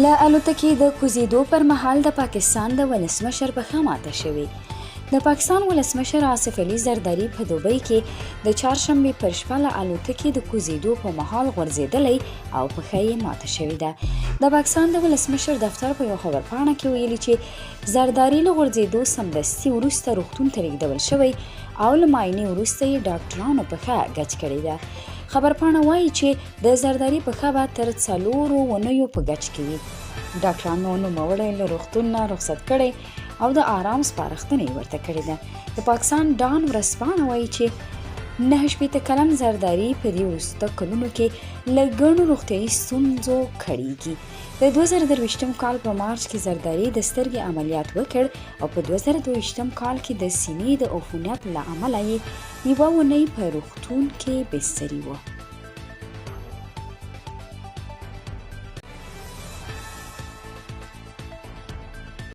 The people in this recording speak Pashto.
له الوتکې د کوزېدو پر مهال د پاکستان د ولسمشر پښه ماته شوې. د پاکستان ولسمشر آصف علي زرداري په دوبۍ کې د چهارشنبې پر شپه له الوتکې د کوزېدو په مهال غورځېدلی او پښه یې ماته شوې ده. د پاکستان د ولسمشر دفتر په یو خبرپاڼه کې ویلي چې زرداري له غورځېدو سمدستي وروسته روغتون ته لېږدول شوی او له معاینې وروسته یې ډاکټرانو پښه ګچ کړې ده. خبرپاڼه وايي چې د زرداري پښه به تر څلورو اونیو په ګچ کې وي. ډاکټرانو نوموړی له روغتون نه رخصت کړی او د آرام سپارښتنه یې ورته کړې ده. د پاکستان ډان ورځپاڼه وايي چې 69 کلن زرداري په دې وروسته کلونو کې له ګڼو روغتیايي ستونزو کړېږي. د 2023 کال په مارچ کې زرداري د سترګې عملیات وکړ او په 2022 کال کې د سینې د عفونت له امله یې یوه اونۍ په روغتون کې بستري و.